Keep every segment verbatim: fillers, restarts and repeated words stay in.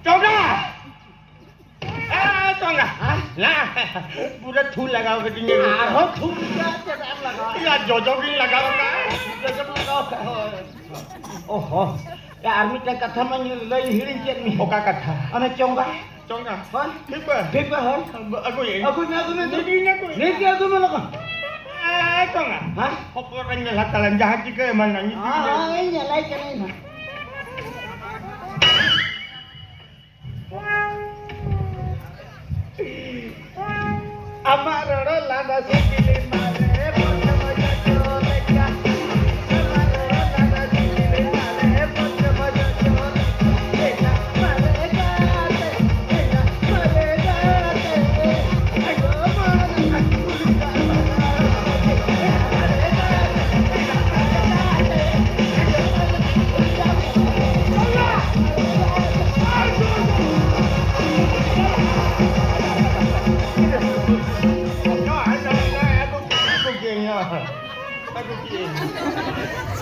ᱪᱚᱸᱜᱟ! ᱮ, ᱪᱚᱸᱜᱟ! ᱦᱮᱸ? ᱱᱟ, ᱯᱩᱨᱟᱹ ᱛᱷᱩ ᱞᱟᱜᱟᱣ ᱠᱟᱹᱫᱤᱧᱟ᱾ ᱟᱨᱦᱚᱸ ᱛᱷᱩ ᱪᱮᱫᱟᱜ ᱮᱢ ᱞᱟᱜᱟᱣᱟ? ᱭᱟ, ᱡᱚᱡᱚ ᱜᱤᱧ ᱞᱟᱜᱟᱣ ᱠᱟᱜᱼᱟ᱾ ᱡᱚᱡᱚᱢ ᱞᱟᱜᱟᱣ ᱠᱟᱜᱼᱟ, ᱦᱳᱭ᱾ ᱚᱦᱚ, ᱭᱟ, ᱟᱨ ᱢᱤᱫᱴᱟᱝ ᱠᱟᱛᱷᱟ ᱢᱟᱧ ᱞᱟᱹᱭ ᱦᱤᱲᱤᱧ ᱠᱮᱫ ᱢᱮ᱾ ᱚᱠᱟ ᱠᱟᱛᱷᱟ? ᱚᱱᱮ ᱪᱚᱸᱜᱟ᱾ ᱪᱚᱸᱜᱟ᱾ ᱦᱳᱭ᱾ ᱴᱷᱤᱯᱟᱹ᱾ ᱴᱷᱤᱯᱟᱹ, ᱦᱳᱭ᱾ ᱟᱹᱜᱩᱭᱟᱹᱧ᱾ ᱟᱹᱜᱩᱭ ᱢᱮ, ᱟᱹᱜᱩᱭ ᱢᱮ, ᱟᱹᱜᱩᱭ ᱢᱮ᱾ ᱱᱤᱛ ᱜᱮ ᱟᱹᱜᱩᱭ ᱢᱮ᱾ ᱱᱤᱛ ᱜᱮ ᱟᱹᱜᱩᱭ ᱢᱮ ᱞᱚᱜᱚᱱ᱾ ᱮ, ᱪᱚᱸᱜᱟ᱾ ᱦᱮᱸ? ᱦᱚᱯᱚᱱ ᱨᱮᱧ ᱧᱮᱞ ᱦᱟᱛᱟᱲᱟ, ᱡᱟᱦᱟᱸ ᱪᱤᱠᱟᱹ ᱮᱢᱟᱱ ᱱᱟ, ᱧᱩᱛᱩᱢ ᱞᱟᱹᱭ ᱢᱮ᱾ ᱦᱳᱭ, ᱧᱮᱞᱟᱭ ᱠᱟᱹᱱᱟᱹᱧ ᱱᱟᱜ᱾ ᱟᱢᱟᱜ ᱨᱚᱲ ᱞᱟᱸᱫᱟ ᱥᱤᱵᱤᱞ ᱢᱟᱨᱮ ᱯᱚᱧᱪᱚᱢ ᱡᱚᱡᱚ ᱞᱮᱠᱟ᱾ ᱟᱢᱟᱜ ᱨᱚᱲ ᱞᱟᱸᱫᱟ ᱥᱤᱵᱤᱞ ᱢᱟᱨᱮ ᱯᱚᱧᱪᱚᱢ ᱡᱚᱡᱚ ᱞᱮᱠᱟ᱾ ᱢᱟᱨᱮ ᱜᱟᱛᱮ, ᱢᱟᱨᱮ ᱜᱟᱛᱮ, ᱟᱭᱳ ᱢᱟᱨᱮ ᱜᱟᱛᱮ᱾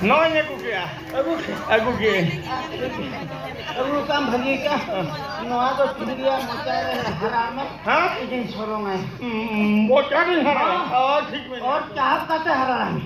ᱱᱚᱜᱼᱚᱭ ᱟᱹᱜᱩ ᱠᱮᱜᱼᱟ᱾ ᱟᱹᱜᱩ ᱠᱮᱜᱼᱟ᱾ ᱟᱹᱜᱩ ᱠᱮᱜᱼᱟ᱾ ᱟᱹᱜᱩ ᱠᱟᱜ ᱟᱢ ᱵᱷᱟᱹᱜᱤ ᱠᱟᱜᱼᱟ᱾ ᱱᱚᱣᱟ ᱫᱚ ᱛᱤᱨᱞᱟᱹ ᱢᱚᱪᱟ ᱨᱮ ᱦᱟᱨᱟᱜ ᱢᱮ᱾ ᱦᱮᱸ? ᱤᱧᱤᱧ ᱥᱚᱨᱚᱝᱟᱭ᱾ ᱩᱸ, ᱢᱚᱪᱟ ᱨᱤᱧ ᱦᱟᱨᱟᱜᱼᱟ᱾ ᱦᱮᱸ᱾ ᱚ, ᱴᱷᱤᱠ ᱢᱮᱱᱟᱜᱼᱟ᱾ ᱚᱨ ᱪᱟᱦᱟᱣ ᱠᱟᱛᱮ ᱦᱟᱨᱟᱜ ᱢᱮ᱾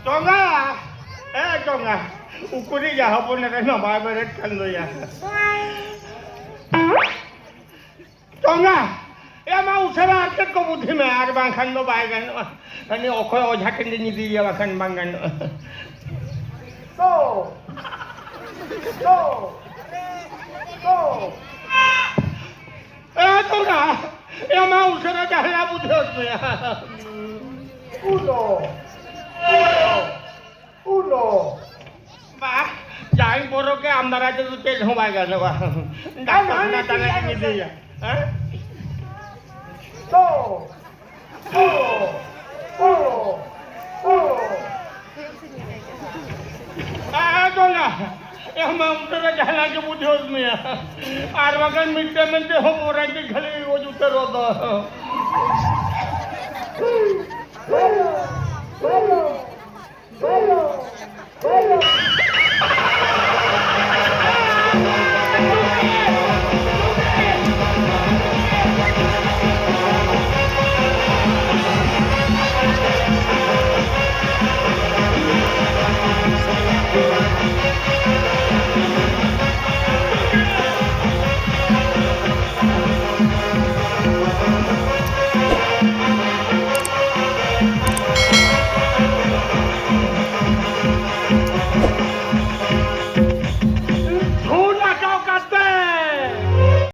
ᱪᱚᱸᱜᱟ! ᱮ ᱪᱚᱸᱜᱟ! ᱩᱠᱩᱨᱤᱡ ᱭᱟ ᱦᱚᱯᱚᱱ ᱮᱨᱟ ᱢᱟ ᱵᱟᱭ ᱵᱮᱨᱮᱫ ᱠᱟᱱ ᱫᱚᱭᱟ᱾ ᱪᱚᱸᱜᱟ! ᱮ ᱢᱟ ᱩᱥᱟᱹᱨᱟ ᱟᱨ ᱪᱮᱫ ᱠᱚ ᱵᱩᱫᱽᱫᱷᱤ ᱢᱮ, ᱟᱨ ᱵᱟᱝᱠᱷᱟᱱ ᱫᱚ ᱵᱟᱭ ᱜᱟᱱᱚᱜᱼᱟ᱾ ᱩᱱᱤ ᱚᱠᱚᱭ ᱚᱡᱷᱟ ᱴᱷᱮᱱ ᱜᱤᱧ ᱤᱫᱤᱭᱮᱭᱟ, ᱵᱟᱠᱷᱟᱱ ᱵᱟᱝ ᱜᱟᱱᱚᱜᱼᱟ᱾ ᱛᱚ᱾ ᱛᱚ᱾ ᱛᱚ᱾ ᱮ ᱛᱚᱞᱟ, ᱮ ᱢᱟ ᱩᱥᱟᱹᱨᱟ ᱡᱟᱦᱟᱸᱭᱟᱜ ᱵᱩᱫᱷᱤ ᱦᱚᱪᱚᱭᱟ᱾ ᱩᱱᱚ᱾ ᱩᱱᱚ᱾ ᱩᱱᱚ᱾ ᱵᱟ, ᱡᱟᱦᱟᱸᱭ ᱵᱚᱨᱚ ᱜᱮ ᱟᱢ ᱫᱟᱨᱟᱭ ᱛᱮᱫᱚ ᱪᱮᱫ ᱦᱚᱸ ᱵᱟᱭ ᱜᱟᱱᱚᱜᱼᱟ᱾ ᱰᱟᱠᱛᱚᱨ ᱠᱷᱟᱱᱟ ᱛᱟᱞᱟ ᱜᱮᱧ ᱤᱫᱤᱭᱟ᱾ ᱦᱮᱸ? ᱛᱚ᱾ ᱚ, ᱚ, ᱚ᱾ ᱟᱫᱚ ᱱᱟ, ᱮᱢ ᱩᱛᱟᱹᱨᱟ ᱡᱟᱦᱟᱱᱟᱜ ᱜᱮ ᱵᱩᱡᱷᱟᱹᱣ ᱢᱮᱭᱟ᱾ ᱟᱨ ᱵᱟᱝᱠᱷᱟᱱ ᱢᱤᱫᱴᱮᱱ ᱢᱮᱱᱛᱮ ᱦᱚᱸ ᱯᱚᱨᱮ ᱜᱮ ᱠᱷᱟᱹᱞᱤ ᱚᱡ ᱩᱛᱟᱹᱨᱚᱜ ᱫᱚ᱾